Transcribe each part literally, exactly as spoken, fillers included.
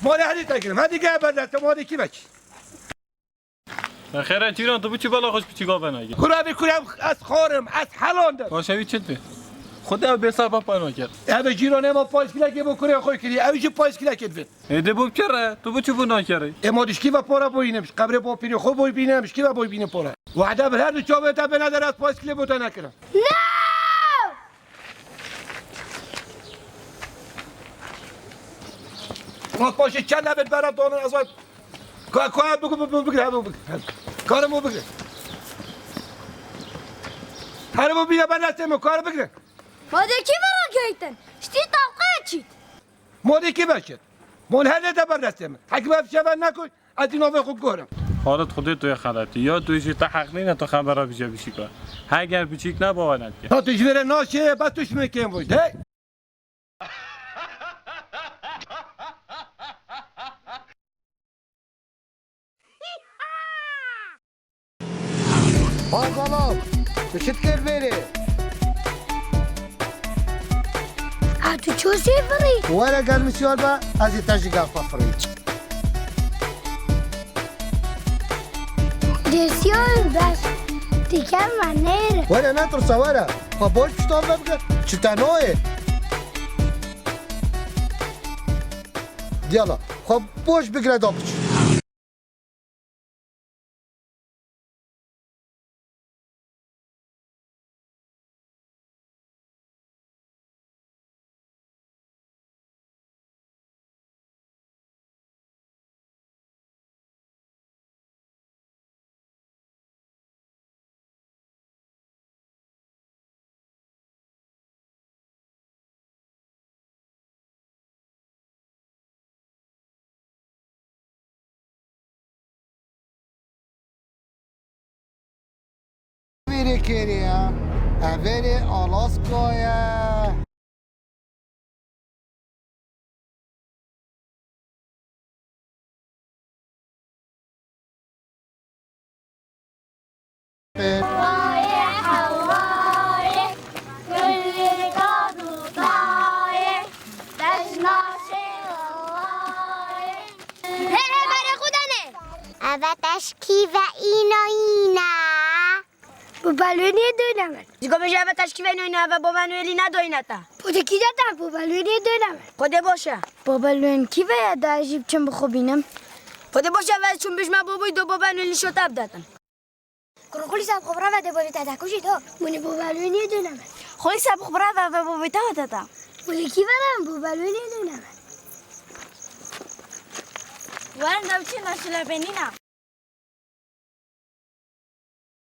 Hadi, hadi tekirim, hadi gel benden, sen hadi kim aç? Ya xêre cîran, tu biçî bela xwe ji piçîka venagî. Kura bi kura ez xor im, ez helon de. Baş e, wî çi dibe? Xwedê ew bêseba pano kir. Ev cîranê me paskilekê bo kurê xwe kiriye, ew jî paskilekê dibin. Ê, dê bo bikere, tu biçî bo nakere. Ê, ma dişkî ve pora boyînim, ji qebrê bo pîrê xwe boy bînim, dişkî ve boy bînim pora. Wahde bi her du çavê te bine der ez paskilê bo te nekirim. No! Bak, başı çend evet bera donun azay. Ka, ka, bu, bu, bu, bu, bu, bu. Karım bu, bu. Karım bu, bir de ben de sevmiyorum. Karım bu. Modeki bera geytin. İşte tavka çit. Modeki beşit. Mon her ne de ben de sevmiyorum. Hakime bir şey ben ne koy? Ez jî navê xwe gurim. Xalid, Xwedê tu yê xeletî. Ya tu jî te heq nîne tu xebera bije biçîka. Heger biçîk neba we nedike. Ta tu ji vê re naşê, bes tu ji min kêm bû. Hey! Mazalo, tu çi dikir vêrê? A tu ço sê firî? Were gel min siyar be, ez ê te ji gel xwe firî. Desiyon bes. Diker me nêr. Were netirse were. Xwe boş piştan ve bike. Çi te noyê? Diyala. Xwe boş bigire da biçî. Vêrê kêrê ye. Ev vêrê Alaska ye. He, he, berê xwe dane. Eve teşkî ve îna îna. Baba Noelî dönemin. Ji go bêje eve teşkî ve îna îna, eve Baba Noelî ne doyne te. Xwedê kî dete Baba Noelî dönemin. Xwedê boş e. Baba Noelî kî ve ye da ez jî biçim bi xwe bînim. Xwedê boş e, ve çûn bijme boboyî do Baba Noelî şota bidetin. Kuro xulî sab xwe birave de bavê te dekujî do. Munî bo belwê nêdûne min. Xulî sab xwe birave ve bavê te hate te. Munî kî vere min bo belwê nêdûne min. Werin de biçî naşile benîna.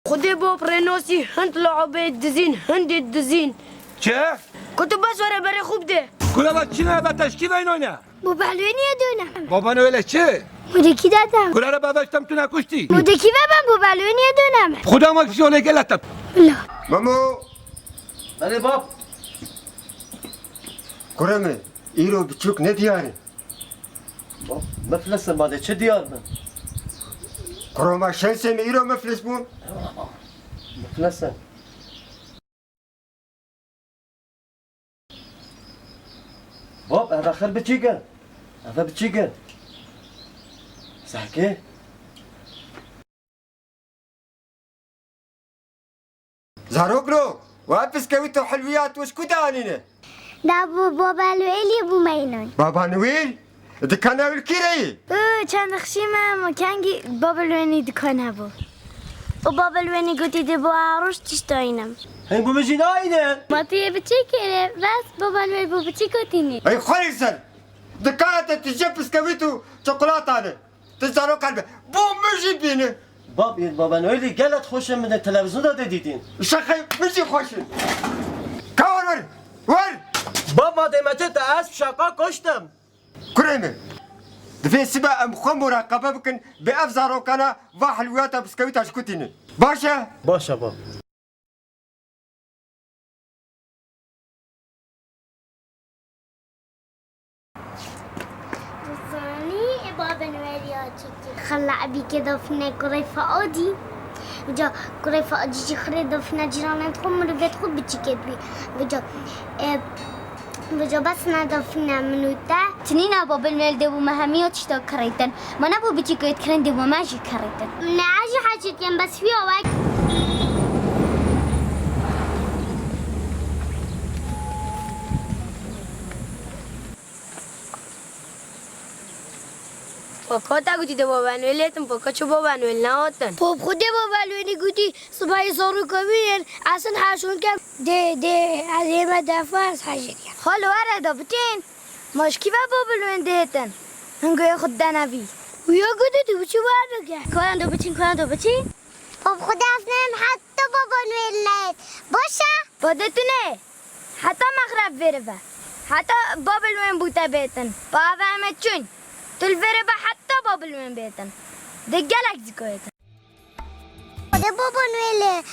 Xwedê bo bi rênosî hind lobê dizîn, hindê dizîn. Çi? Ku tu bes were berê xwe bide. Kula bak çi ne be teşkî veynoyne. Baba Lüenî yê dönem. Baba Noel'e çi? Mudekî dedem. Kurara baba işte tu nakuştî. Mudekî ve ben Baba Lüenî yê dönem. Xuda ma kişi olê gelatem. Bila. Memo. Belê bab. Kureme, îro biçûk ne diyarî. Bab, miflise ma de çi diyar be? Kuroma şensê mi îro miflis bûn. Miflise. Bab, eve xir biçîk e. Eve biçîk e. Zehkê. Zarokno, wa piskewît û hilwiyat wis ku de anîne? Da bo Baba Noelî bû meynan. Baba Noel? Dikana ülkî reyî. Û çend xişî me, ma kengî Baba Lüenî dikan hebû. Û Baba Lüenî gotî dê bo aroj tişt ayînim. Hey, bu min jî nayîne. Ma tu yê biçîk kere, bes Baba Noel bo biçîk gotînî. Hey, xwelî ser. Dikana te tije piskewît û çikolata ne. Tu zaro qelbe. Bo min jî bîne. Bab, yê Baba Noelî gelek xweş e, min de televîzyonda de dîtîn. Şeqe min jî xweş e. Ka wer, wer. Bab, ma demete te ez şeqa koştim. Kurê min, divê sibe em xwe muraqebe bikin, bi ev zarokana va hilwiyata biskewîta ji ku tînin. Baş e? Baş e, bab. Zanî, e, Baba Noel ya çekti. Xela ebî ke dafine kurê Faodî. Uca kurê Faodî jî xirê dafine cîranên xwe, mirovê xwe biçîkê dibî. Uca, e, Bico bes nedafîne min û te. Tinîna Baba Noel dê bo me hemiya tişta kirêtin. Ma ne bo biçîkê dikirin, dê bo me jî kirêtin. Ne ez jî hecî dikim, bes wîya wek. Papa te gotî dê Baba Noel hêtin, papa çi Baba Noel nehatin? Pop xwe dê Baba Noelî gotî, sibahî zaroka wî yên, ez hin heşon kem. Dê, dê, ez ê me defa ez hecî dikim. Xalo were da biçin. Ma ji kî ve Baba Noel dê hêtin? Hingê xwe dene vî. Wîya gotî tu biçî were ke. Karan da biçin, karan da biçin. Pop xwe dê ez nêm heta Baba Noel neyêt. Baş e? Ba de tu neyê. Heta mexreb vêre ve. Heta Baba Noel bû te bêtin. Ba ve em ê çûn. Tu li vêre ve heta Baba Noel bêtin. De gelek zî koyetin. De Baba Noelê.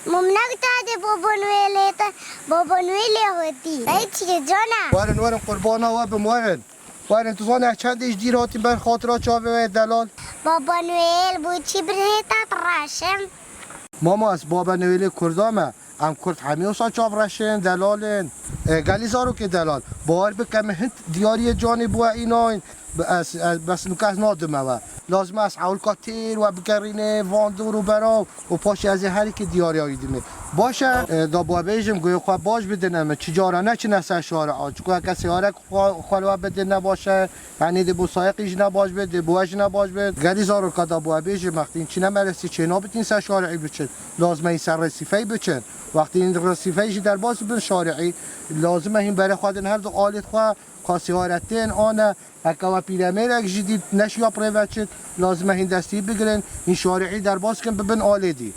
Mum negota de Baba Noelê te. Baba Noelê hotî. Ey çiye cana. Werin, werin, qurbana we bim, werin. Werin, tu zanî ez çendê ji dîr hatîm ber xatira çavê we yê delal. Baba Noel bû çi birê te direşim. Mama, ez Baba Noelê Kurda me. Em Kurd hemî wisa çav reşên, delalên. E, gelî zarokê delal. Bawer bike min hin diyariyê canê bû we înayn. Bi-, ez, ez, bes nuke ez nadime we. Lazim e ez hewlka têr we bigerînê van dûr û beraw û paşê ez ê herîkê diyariya wî dimê. Baş e, e, da bû bêjim, guhê xwe baş bidine min. Çi cara neçine ser şari'a. Çiku heke seyarek xwe, xwe li we bidin nebaş e. Yanî dê bo sayeqî jî nebaş bê, dê bo we jî nebaş bê. Gelî zaroka da bo we bêjim, wextî çîne medresê çê nabitîn ser şari'î biçin. Lazim e hîn ser resîfeyî biçin. Wextî hîn resîfeyî jî derbas bin şari'î, lazim e hîn berê xwe din her du alêt xwe, ka sîgaretên ane, heke we pîremêrek jî dît neşiya bi rê ve çit, lazim e hîn destî bigirin, hîn şari'î derbas kin bibin alêdî.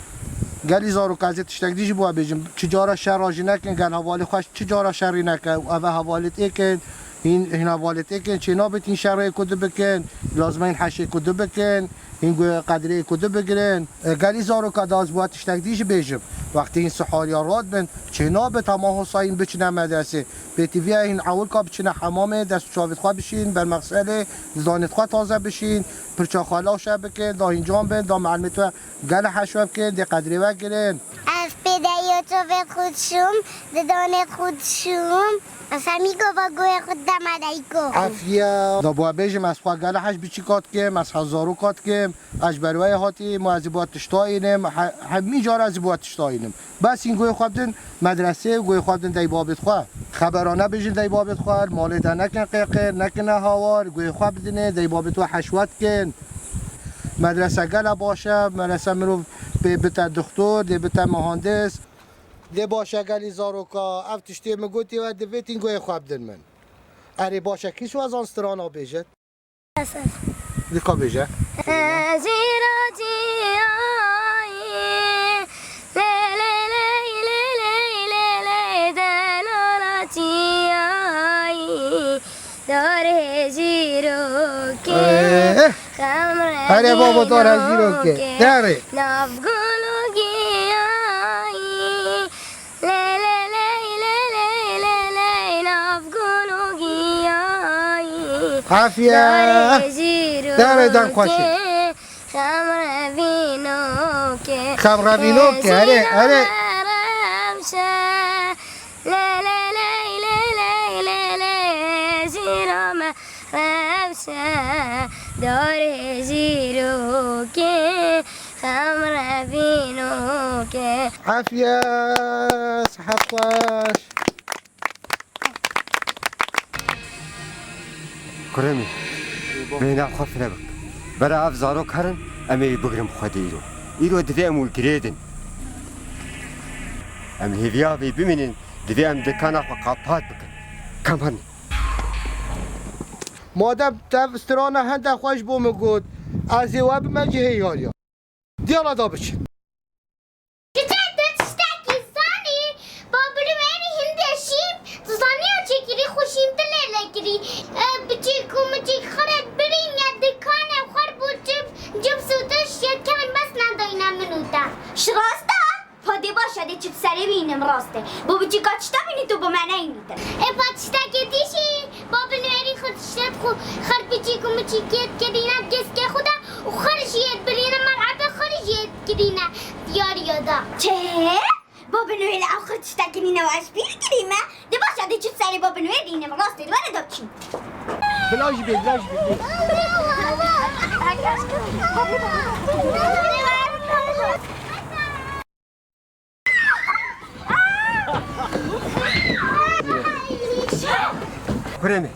Gelî zaroka ez ê tiştek dî jî bo we bêjim, çi cara şera jî nekin, gel hevalê xwe çi cara şerî neke, ev e hevalêt êkin, Hîn, hîn hevalêt êkin çê nabit hîn şerê ku du bikin, lazim e hîn heşê ku du bikin, hîn gu-, qedrê ku du bigirin. E, gelî zaroka da ez bo we tiştek dî jî bêjim. Wextê hîn sihariya radibin, çê nabit hema hosa hîn biçine medresê. Pêtivî ye hîn ewilka biçine hemamê, dest û çavêt xwe bişîn, ber mexselê, didanêt xwe taze bişîn, pirça xwe laşe bikin, da hîn can bin, da me'limêt we Gele heşwe bikin, dê qedrê we girin. Ez pêdeyiya çavêt xwe dişûm, didanêt xwe dişûm. Ez hemî gava guhê xwe dideme dayiko. Efiye. Da bo we bêjim, ez xwe gele heş biçîka dikim, ez hezaroka dikim. Ez ji ber we yê hatîm, ez ê bo we tişta înim. He-, hemî cara ez ê bo we tişta înim. Bes hîn guhê xwe bidin medresê, guhê xwe bidin deybabêt xwe. Xebera nebêjin deybabêt xwe, malê de nekin qêqir, nekine hawar, guhê xwe bidinê, deybabêt we heşwe dikin. Medrese gele baş e, medrese mirov pê bite dixtor, dê bite muhandis. Dê baş e gelî zaroka, ev tiştê min gotî we divêt hîn guhê xwe bidin min. Erê baş e, kî ji we zan strana bêjit? Dika bêje. Ez îro çiyayî, lê lê lê lê lê lê lê, delala çiyayî. Darê zîrokê, eh, xemre. Here baba, dare zîrokê. Dare. Nav gul û giyayî. Lê lê lê lê lê lê lê, nav gul û giyayî. Afiye. Darê zîrokê. Dare dan xweşî. Xemre vînokê. Xemre vînokê, here, here. Rewşe. Lê lê lê lê lê lê lê, zîra me rewşe, darê zîrokê, xem revînokê. Afiye, sihet xweş. Kurê min, bêhna xwe fire bik. Bera ev zarok herin, em ê bigrin xwedê îro. Îro divê em û girêdin. Em hêviya vê bimînin, divê em dikana xwe qapat bikin. Kam herin. Madem tev strana hende xwe ji bo min got, ez ê we bime cihê yariya. Diyala da biçin. Çiçek, tu tiştekî zanî? Babirû erî hindê şîm, tu zanî ya çêkirî xwe şîm tu lê lê kirî. E, biçîk û miçîk xirêt birîn ya dikanê xwe bû cib, cib sûtiş yê kevin bes nedayne min û te. Ji rast e? Pa dê baş e, dê çi bi serê bînim rast e. Bo biçîka tişta bînî tu bi me neyînî te. Ê pa tiştekê dî jî, babirû erî xwe tiştê xwe xir biçîk û miçîk yê kirîne geskê xwe de û xir jî yê birîne merhebe xir jî yê kirîne diyariya de. Çi? Baba Noel, ew xir tiştekî nîne û ez pîr kirî me. De baş e, de çi serê Baba Noel dînim, rastê di were de biçîm. Bila jî bê, bila jî bê. Kurê me,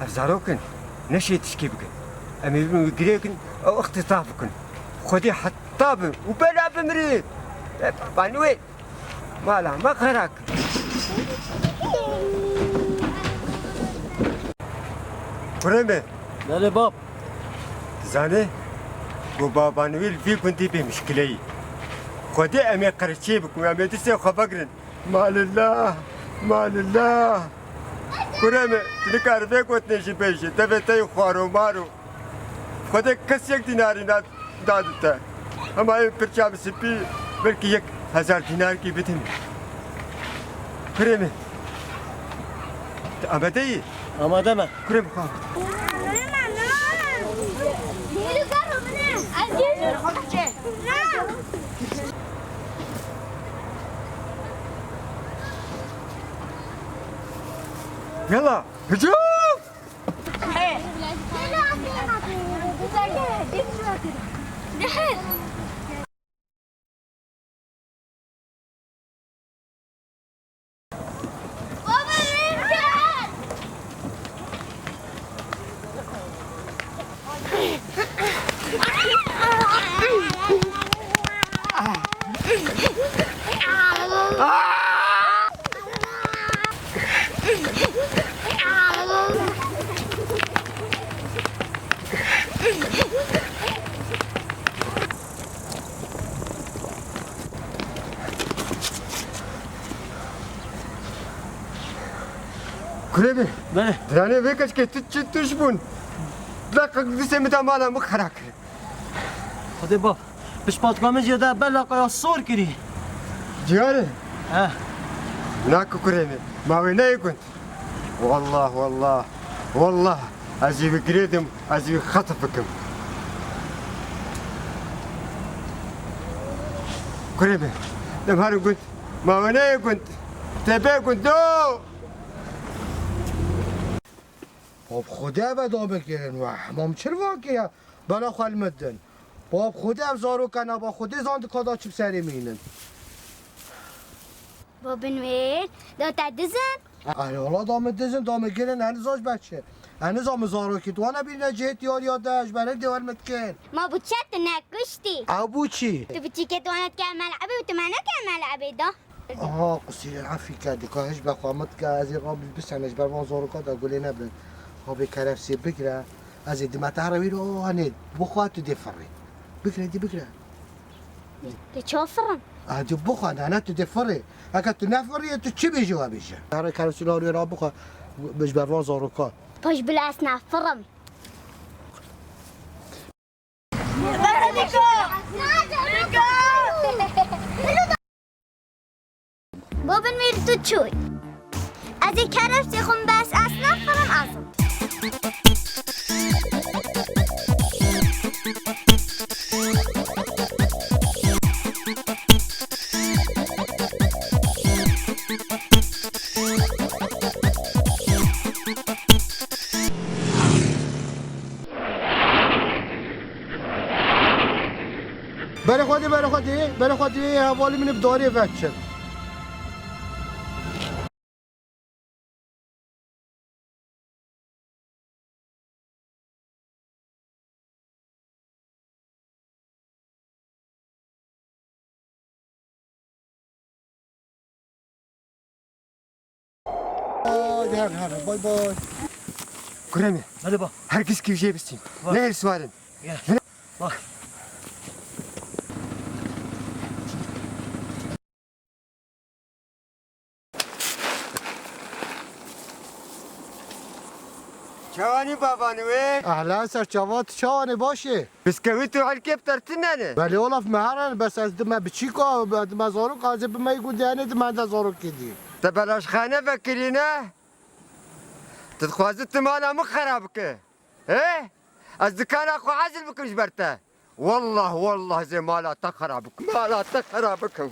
ev zarok in, neşê tişkî bikin. Em ê bibin wî girêkin, ew ixtisaf bikin. Xwedê heta bin û bela bimire. E, Baba Noel, mala me xera kir. Kurê me. Belê bab. Dizanî, ku Baba Noel vî gundî bê mişkileyî. Xwedê em ê qirçê bikin, em ê distê xwe vegirin. Malillah, malillah. Kurê me, tu nikarî vê gotinê jî bêjî, devê te yê xwar û mar û Xwedê kes yek dînarî na-, dadite. Hema ê pirça bi sipî belkî yek hezar dînarkî bidin. Kurê me. Tu amade yî? Amade me. Kurê me xwe. Yala, hücum! Kurê me. Belê. Diranê vê keçkê tu çi tuş bûn? Laqek dîsê min da mala min xera kir. Xwedê bab, pişpatka min jê de belaqeya sor kirî. Diyar e? He. Nake kurê me. Ma wê neyê gund. Wallah, wallah, wallah, ez ê wî girêdim, ez ê wî xetf bikim. Kurê me, dem herin gund, ma we neyê gund, te bê gund, do! Hop, Xwedê eve dame kirin, weh, mam çil va kiriya, bela xwe li min din. Bab Xwedê ev zaroka naba Xwedê zan dika da çi bi serê mînin. Babin wêr, da te dizin? Erê wala da min dizin, da min girin, eniza ji ber çi? Eniza min zarokî, tu wana bîne cihê tiyariya de, ji ber hindê wer min dikin. Ma bu çi tu nekuştî? Ew bû çi? Tu biçîkê tu wana dike melebê û tu me neke melebê da. Aha, qusîrê efî ke, dika hişbê xwe min dike, ez ê rabî bisene ji ber van zaroka de gulê nebin. Xwe bê kerefsê bigire, ez ê dime te here wî re, o, hanê, bixwe tu dê firê. Bigire, dê bigire. Dê çawa firim? A, dê bixwe, ne, ne, tu dê firê. Heke tu nefiriyê, tu çi bêjî we bêje. Here kerefsê la wê ra bixwe, ji ber van zaroka. Paş bila ez nefirim. Babin wî tu çûy. Ez ê kerefsê xwe bes ez nafirim ez. Berê xwe dê, berê xwe dê, berê xwe dê, hevalî min bi darê veçin. Hadi her her, bay bay. Kurê me. Hadi bak. Herkes kîvjê bistîn. Bak. Ne her suarin. Gel. Bak. Çawanî babanî wê? Ehlen ser çavan, tu çawanî, baş î? Biskewît û elkê bi te re tune ne? Belê olaf me herin, bes ez dime biçîka, dime zarok, ez ê bime gundê henê dime hende zarokê dî. Te belaşxane vekirîne? Tu dixwazî tu mala min xera bike? He? Ez dikana xwe ezil bikim ji ber te. Wallah, wallah, ez ê mala te xera bikim. Mala te xera bikim.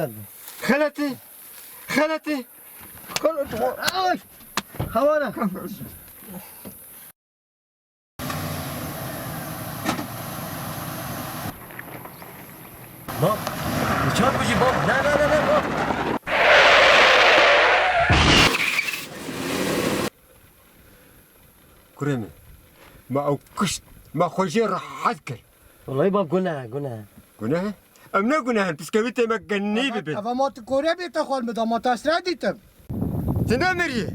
xelet bû. Xeletî. Xeletî. Xeletî. Ay! Xewana. Bab, bıçak bıcı bab. Ne, ne, ne, ne, bab. Kurê min, me ew kuşt, me xwe jê rehet kir. Wellahî bab, gune, gune. Gune? Em ne gune hin, piskewîtê me genî bibin. Eva ma tu kore bê te xwar min da, ma te esra dîtim. Tu nemirî.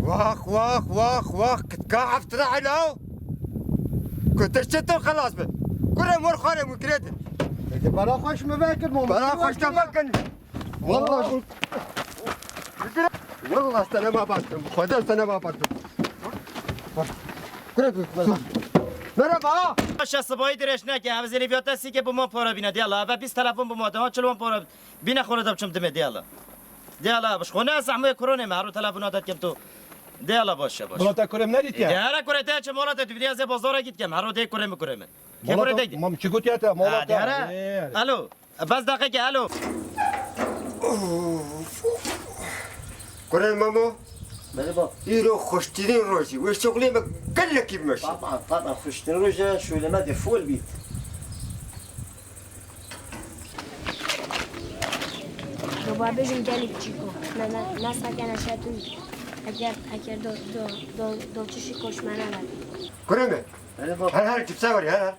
Wax, wax, wax, wax, kitka eftira elaw. Ku te çi to xelas be. Kurê mor xwarê min kirêtin. Peki bela xweş mi vekir, mo. Bela xweş te vekin. Wallah. Wallah, sana ma baktım. Xwedê sana ma baktım. Kurê, kurê. Merhaba. Aşa sibayî dirêj neke, ev zêlîviyate sîke bi ma para bîne, diyala. Eve bîst telefon bi ma de, ha çil wan para bîne xwara de biçim dimê, diyala. Diyala, bi xwe ne zehmê kuronê me, her telefona de dikim tu. De ala baş e, baş. Mala te kurê min nedîtiye? De here kurê te çi mala te, tu bidî ez ê bazara gît kem. Hero de kurê min, kurê min. Ke kurê te gît? Mam çi gotiye te? Mala te. Alo. Bes deqeke, alo. Kurê Mamo. Belê bab. Îro xweştirîn rojî. Wê şoxlê me gelekî bimeşe. Baba, baba, xweştirîn roj e, şolê me dê fol bît. Baba bêjin gelek çîko. Ne, ne, ne sakene şetû. Eger, eger do, do, do, do çişî koşmene ver. Kurê me. Belê bab. Her, her, cipse ver, her, her.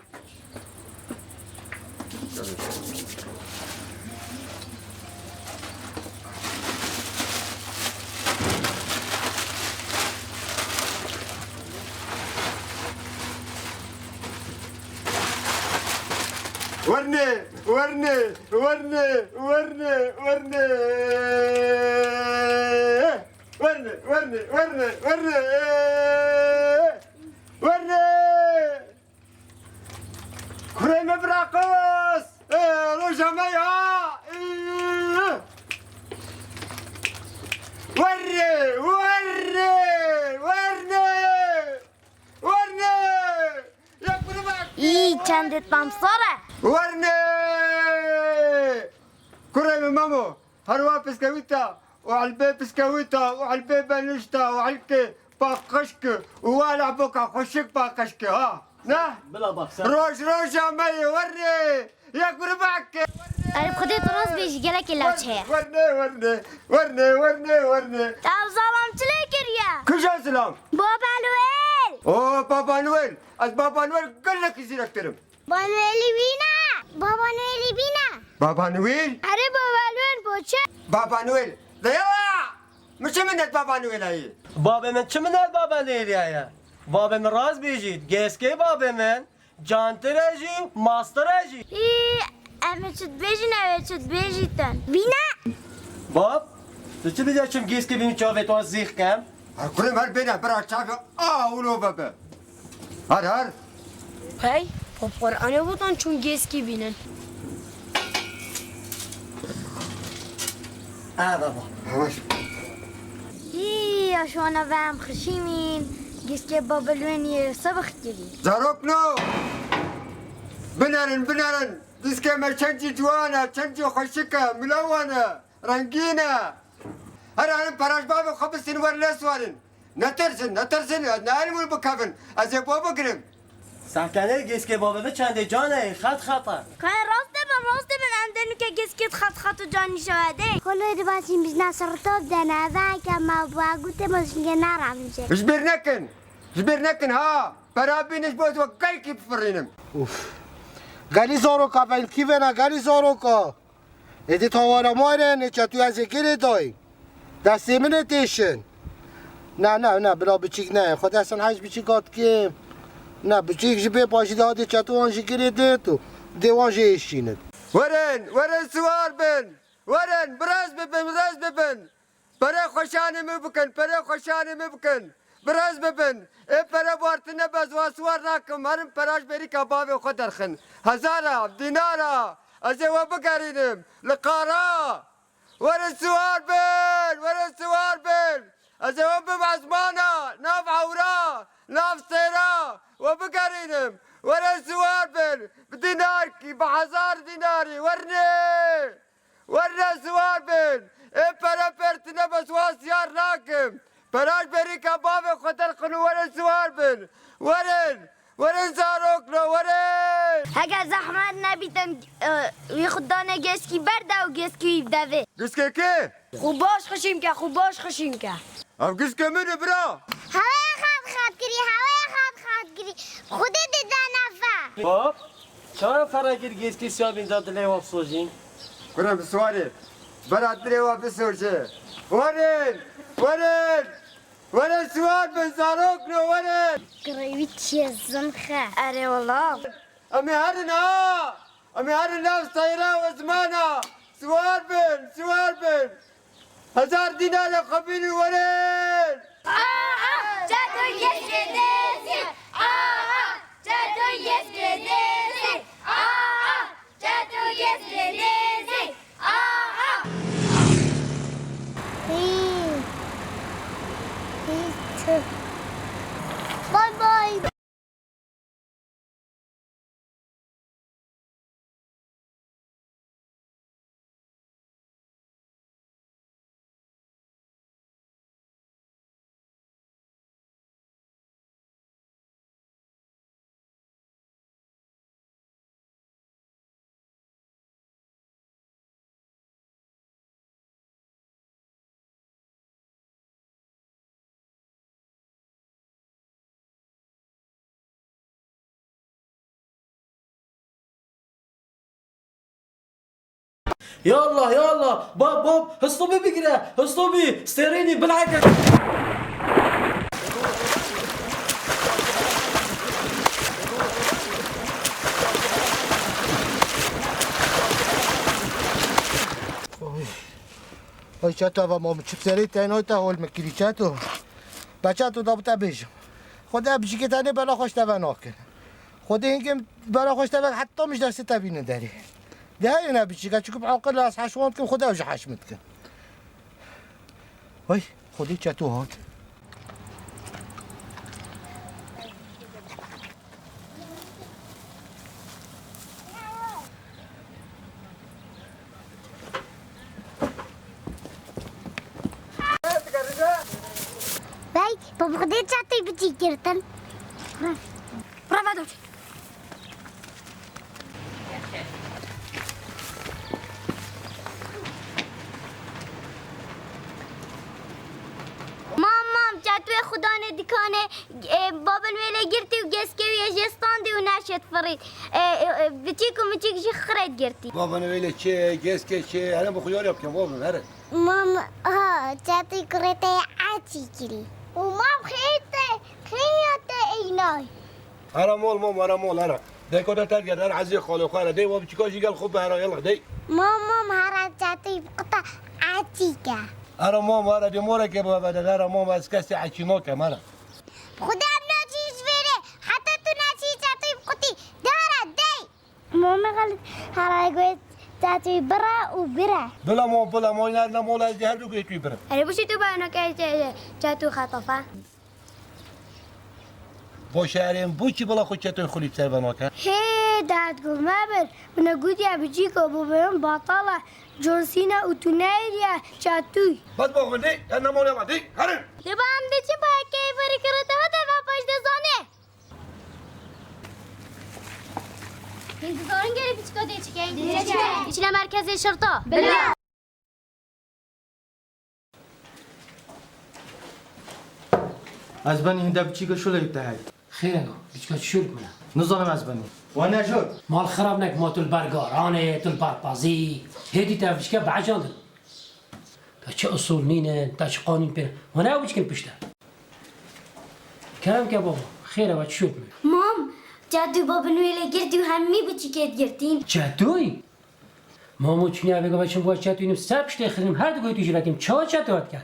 Werne, werne, werne, werne, werne. Werne, werne, werne, werne. Werne. Kurê me bira qas. Ê, roja me ya. Ê. Werre, werre, werne. Werne. Ya kurê me. Î, çendê tam sar e. Werne. Kurê me Mamo. Herwa piskewîta û helbê piskewîta û helbê benişta û helkê paqij ki û wala boka xweşik paqij ki ha. Ne? Bila bak sen. Roj roja me yê wernê. Yek bi ribak. Erê bi Xwedê tu rast bêjî gelekî lewçe ye. Wernê, wernê, wernê, wernê, wernê. Te ev zalam çi lê kiriye? Kija zilam? Baba Noel. O Baba Noel. Ez Baba Noel gelekî zîrektir im. Baba Noelî bîne. Baba Noelî bîne. Baba Noel? Erê Baba Noel poçe. Baba Noel. De yala! Min çi minet Baba Noel ayî? Babê min çi minet Baba Noelî aye? Babê min rast bêjît, geskê babê min, cantir e jî, mastir e jî. Î, em ê çi dibêjin, ew ê çi dibêjîtin? Bîne. Bab, tu çi didê çim geskê bînim çavê to zîx kem? Her kurê her bêne, bira çavê a wilo bebe. Her, her. Hey, Bab Qur'anê botan çûn geskî bînin. Ha baba. Yavaş. Î, ya şwana ve em xişîmîn. Geskê Babilweniyê sebix kirî. Zarokno! Binerin, binerin. Diskê me çend jî ciwan e, çend jî xweşik e, milawan e. Rengîn e. Her herin peraj bavê xwe bistin wer lê swarin. Netirsin, netirsin, ez ne elmûn bikevin. Ez ê bo bigirim. Sehkenê gêskê bavê bi çendê can e, xet xet e. Kaya rast dibin, rast dibin, em dê nuke gêskê xet xet û canî şewedê. Xoloyê dibasîn bijna sirtov dene, veke me bua gotê me şingê neramije. Ji bîr nekin, ji bîr nekin ha. Pera bîne ji bo ez we gelkî bifirînim. Uf. Gelî zaroka, belkî vena, gelî zaroka. Êdî tawala ma re ne çetû ez ê girê dayî. Destê min ê têşin. Na, na, na, bila biçîk ne. Xwe destên hej biçîk hat kim. Na, biçîk ji bê paşî de hadê çetû wan ji girê dit û dê wan jê êşînit. Werin, werin siwar bin. Werin, bi rez bibin, bi rez bibin. Perê xweşanê min bikin, perê xweşanê min bikin. Bi rez bibin. Ê pere bar tune be, ez wan siwar nakim. Herin pera ji bêrîka bavê xwe derxin. Hezara, dînara, ez ê we bigerînim. Li qara. Werin siwar bin, werin siwar bin. Ez ê we bim ezmana, nav ewra, nav sêra. We bigerînim. Werin siwar bin. Bi dînarkî, bi hezar dînarî. Wernê. Werne siwar bin. Ê pere pêr tune be, siwar siyar nakim. Pera ji bêrîka bavê xwe derxin û werin siwar bin. Werin. Werin zarokno, werin. Heke zehmet nebîtin, e, wî xwe dane gêskî berde û gêskî wî bidevê. Gêskê kê? Xwe baş xişîm ke, xwe baş xişîm ke. Ev gêskê min e bira. Hewayê xat xat kirî, hewayê xat xat kirî. Xwedê dide nefe. Bab, çawa fera kir gêskî siyabîn da dilê wa bisojîn? Kurê bi siwarê. Bera dilê wa bisoje. Werin! Werin! Werin siwar bin zarokno werin! Girêwî çiye zimxe. Erê wala. Em ê herin ha! Em ê herin nav seyra û ezmana! Siwar bin! Siwar bin! Hezar dînarê xwe bînin werin! Aa, çeto yeskê dêzî! Aa, çeto yeskê dêzî! Aa, çeto yeskê dêzî! Aa! Hî. Hî. Ya Allah, ya Allah! Bab, bab! Histobî bigire! Histobî! Stêrînî bilheke! Oy. Oy, çato, va mam çi serê te, noy te hol me kirî, çato. Be çato, da bi te bêjim. Xwedê bijîkê te nê bela xweş te ve nakin. Xwedê hingê bela xweş te ve, heta min ji dersê te bînin derê. De heyê ne bijîka, çiku bi aqil ez heş wan dikim, Xwedê ew jî heş min dikin. Oy, Xwedê çato hat. Vay, baba xwedê çatê biçî girtin. Bravo, Dawid. Mam, mam, çatwê xudanê dikanê, e, babin wê lê girtî û geskê wî yê jê standî û neşêt firît. E, e, e, biçîk û miçîk jî xirêt girtî. Babin wê lê çi, geskê çi, hele bi xuyar yapken, babin, here. Mam, ha, çatî kurê te açî kirî. Û mam xêr te, xêr ya te eynay. Ara mol, mam, ara mol, ara. Deko te terk et, ara ezî xalê xwe, ara. Dey, wa biçîka jî gel xwe bihera, yallah, dey. Mam, mam, hera çatî bi quta açî ke. Ara mam, ara, dê more ke bavede, ara mam, ez kesê açî nakem, ara. Xwedê em naçî ji vêrê, heta tu naçî çatî bi qutî. De ara, dey. Mamê xelit, hera goyê çatî bira û bira. Bila mam, bila mam, ner ne mol, ez dê her du goyê tu birim. Erê, bişî tu bayno ke çatû xetafa. Bo şerên, bo çi bila xwe çetoy xulî ser ve nake? Hê, dad go mebir. Min e gotiye biçîko, bo bibin batala. John Cena û tu neyriye çatûy. Bas bo xwe dê, ya nemol ya dê, herin. Dê ba em dê çi ba keyferi kirete hate ve paş de zane. Hîn dizanin gere biçîko dê çi keyin? Dê çi keyin? Biçine merkezê şirta. Bila. Ez benî hinde biçîka şûleyê te hey. Xêr e go, biçîka çi şûl bimine? Nizanim ez benî. Wane jor. Mal xirab nek ma tu li ber garanê, tu li ber pazî. Hêdî te vişke beecandin. Te çi usul nînin, te çi qanûn pê. Wane ew biçkin pişte. Kerem ke baba, xêr e we çi şûl bimine? Mam, çatû babin wê lê girtî û hemî biçîkê digirtîn. Çatûy? Mamo çûnî eve gava çim bo çatûyî nim ser piştê xinim her du goyê tu jî vekim. Çawa çatû hat ket?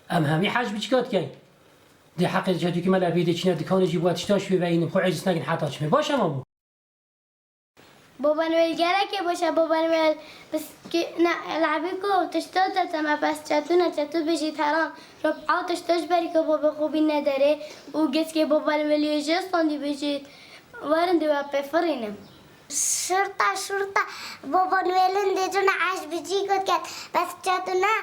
Em hemî hej biçîka dikeyn. Dê heqê çatûkî me levê dê çîne dikanê jî bo tişta şûyê veyînim. Xwe êciz nekin heta çimê. Baş e mamo? Baba Noel gelekê baş e, Baba Noel. Bes ki ne, levê ku tişta te teme bes çatû ne çatû bijît heram. Rab a tişta ji berî ku baba xwe bîne derê û geskê Baba Noelî jê standî bijît. Werin dê we pê firînim. Şurta, şurta, Baba Noel'in dê cuna hej biçîko diket. Bes çatû ne,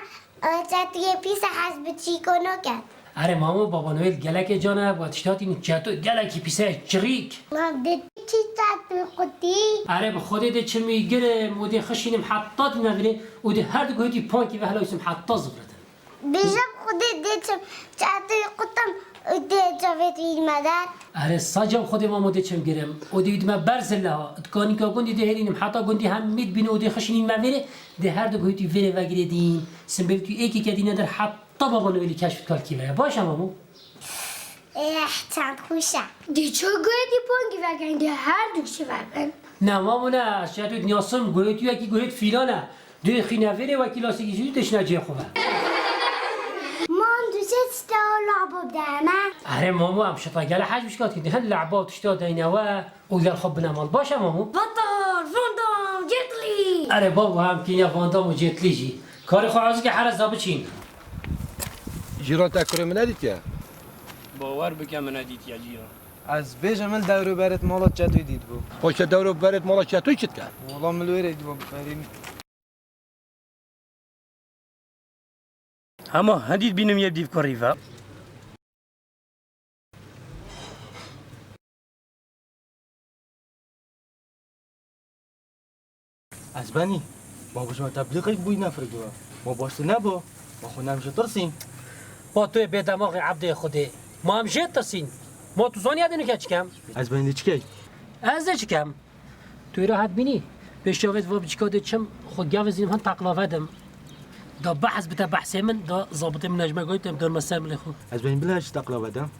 e, çatûyê pîs e hej biçîko noket. Erê mamo, Baba Noel gelekê can e, we tiştatî çatû gelekî pîs e, çirîk. Ma dê çi çatû qutî? Erê bi Xwedê dê çimî girim û dê xişînim heta dî nevirê û dê her du goyetî pankî ve hela wîsim heta zivritin. Bêje bi Xwedê dê çim çatûyê qutim û dê çavê tu yî me der. Erê, sa cem Xwedê mamo dê çim girim û dê wî dime ber zilla. Dikanîka gundî dê hêlînim heta gundî hemî dibîne û dê xişînîn me vêrê, dê her du guhê tu vêrê vegirê dîn. Simbêl tu êkî kedîne der heta Baba Noelî keşf dikal kî veye. Baş e mamo? Eh, çend xweş e. Dê çi guhê dî pongî vegeyn, dê her du çi vebin. Ne mamo ne, ez çatû dinyasım guhê tu yekî guhê fîlan e. Dê xîne vêrê wekî lastikî jî tişne cihê xwe ve. Man dû çe tişta labo deme. Erê mamo, em şita gele hej bişkat kî. Hin labo tişta deyne we û gel xwe bine mal. Baş e mamo? Vatar, Van Damme, Jet Li. Erê babo, em kîne Van Damme û Jet Li jî. Karê xwe azî ke here za biçîn. Cîran te kurê min nedîtiye? Bawer bike min nedîtiye cîran. Ez bêjim min dewro berêt mala çetûy dît bû. Xweşe dewro berêt mala çetûy çi dike? Wala min li wêrê dî bû biferîn. Hema hindî dibînim yê dîv kurî ve. Ez benî. Ma bû ji me teblîqek bûyî nefirî dibe. Ma baş tu nebû. Ma xwe nem ji tirsîn. Pa tu yê bêdemaxê Ebdê Xwedê. Ma em jê tirsîn. Ma tu zanî ez ê nûke çikem? Ez benî çikey? Ez ê çikem? Tu îro hat bînî? Tu Pêşiya vê va biçika dê çim, xwe gavê zînim hin teqla vedim. Da behs bite behsê min, da zabitê min nejme goytem, dorme ser milê xwe. Ez bên bila çi teqla vedem?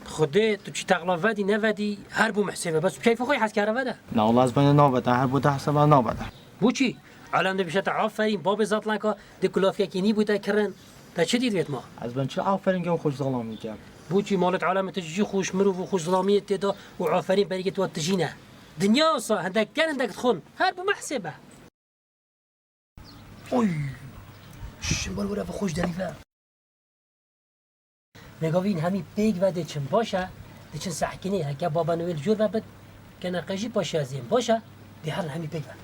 Xwedê tu çi teqla vedî, nevedî, her bû mihsêbe. Bes keyfê xwe hez kere vede. Na, wala ez bên navede, her bû deh seba navede. Bû çi? Alem dê bişe te aferîn, babê zatlaka, dê ku lafiyekî nî bû te kirin. Te çi dît vêt ma? Ez bên çi aferîn ke xweş zalamî ke. Bû çi malet alemê te jî xweş, mirov û xweş zilamiyê tê de û aferîn berîkê tu tijî ne. Dinya wisa, hindek ken, hindek dixwin. Her bû mehsê be. Oy! Şim bar were xweş derî ve. Vêgavîn hemî pêk ve dê çin baş e, dê çin sehkinê heke Baba Noel jor ve bid, kene qejî paşê ez êm baş e, dê herin hemî pêk ve.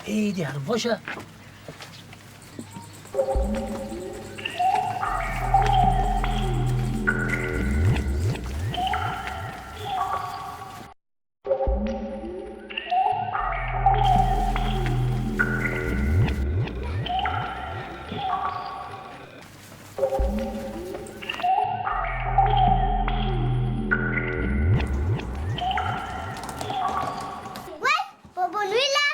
Ê, dê herin baş e. Wek Baba Noel e.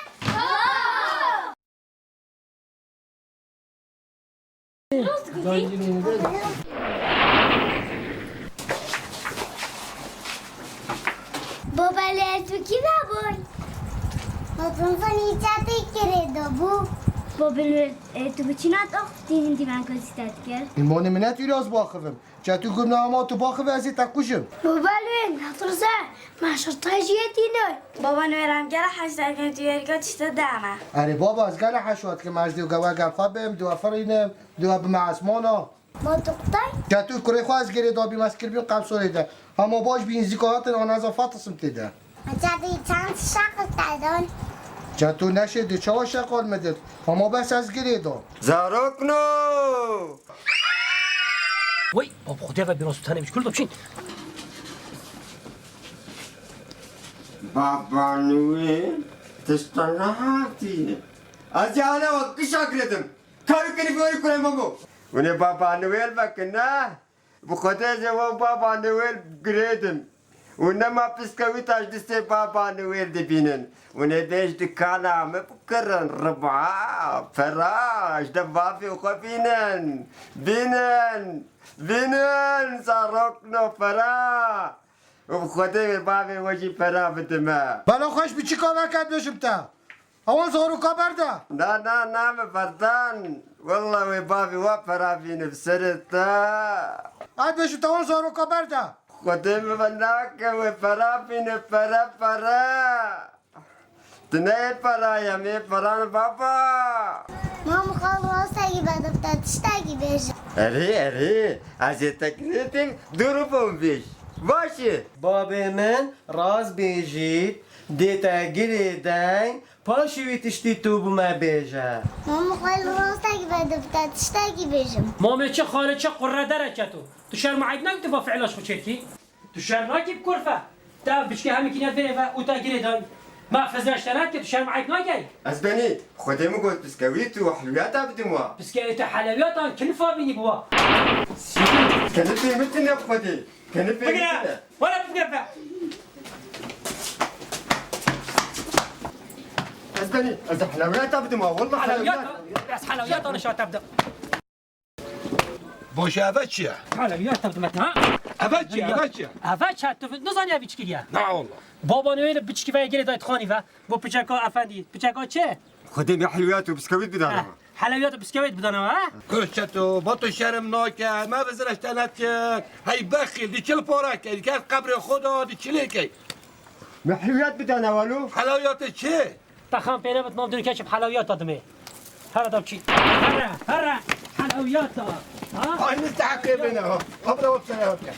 Rast gotî. Baba Noel tu kî ve bûy? Mezin zanî çatê kirê de bû. Baba Noel, e, tu bi çi nat axiftin hindî me gazî te dikir? Îmanê min ne tu îraz baxivim. Çetû gum na ma tu baxivî ez ê te kujim. Baba Noel, netirse. Me şirtayê jî yê tînoy. Baba Noel, em gere heş derken tu yê rika tişta deme. Erê baba, ez gere heş wa dikim, ez dê gewe gel xwe bim, dê we firînim, dê we bime esmana. Ma tu qutay? Çetû kurê xwe ez girê dabîm, ez kiribîm qemsorê de. Hema baş bîn zîka hatin, ana ez fatisim tê de. Çetû çend şaqil te don? Çetû neşê dê çawa şaqal me dit. Hema bes ez girê da. Zarokno! Wey, bab, Xwedê ve biraz tane biçkul da biçin. Baba Noel, tişta nehatî. Ez ya ana wek kişa girêdim. Karî kirî fori kurê mamo. Hûn ê Baba Noel vekin, ne? Bi Xwedê ez ê we Baba Noel girêdim. Û nema piskewîta ji distê Baba Noel dibînin. Hûn ê bêj dikana min bikirin, riba, pera, ji de bavê xwe bînin. Bînin, bînin, zarokno pera. Û bi Xwedê wê bavê we jî pera bidime. Bela xweş biçika veke dibêjim te. Ewan zaroka berda. Na, na, na, me berdan. Walla wê bavê we pera bîne bi serê te. Ay bêjim te ewan zaroka berda. Xwedê min ve nake wê pera bîne, pere, pere. Tu ne yê pera ye, em ê peran baba. Mam xal, wastekî be, dibte tiştekî bêje. Erê, erê, ez ê te girêdim, dûr bûm bêj. Baş e. Babê min rast bêjî, dê te girêdeng, paşê wî tiştî tu bi me bêje. Mam xal, wastekî be, dibte tiştekî bêjim. Mamê çi xalê çi qurre dereke tu. Tu şerm û eyb nake tu va fiila ji xwe çêdikî? Tu şerm nakî bi kurfe? Te ev biçke hemî kîne vê ve û te girê dayî. Ma fizra ji te nake, tu şerm eyb nakey? Ez benî, Xwedê min got piskewît û helwiyata bidim wa. Piskewît û helewiyatan kilfa bînî bi wa. Kenifê min tine bi Xwedê. Kenifê min tine. Bigire! Were bigire be! Ez benî, ez helewiyata bidim wa. Wallah helewiyata. Helewiyata? Ez helewiyata nişa te bidim. Baş e, eve çi ye? Hala ya tevdim et, ha? Eve çi ye, eve çi ye? Eve çi? Tu nizanî evî çi kiriye? Na Allah. Baba Noel biçkî ve girê dayî dixanî ve. Bu piçeka efendî. Piçeka çi? Xwedê me helwiyat û biskewît bidana. Helwiyat û biskewît bidana, ha? Koş çeto, ba tu şerm nake, me vizir eştenet ki. Hey bexîl, di çil para ke, di kes qebrê xwe da, di çilê ke. Me helwiyat bidana walo. Helwiyatê çi? Te xam pê nebit, mam dûnî keçim helawiyata dimê. Here da çî. Here, here. Helawiyata. Ha? Ay, min te heqê bêne ha. Abra wek sene hot ke.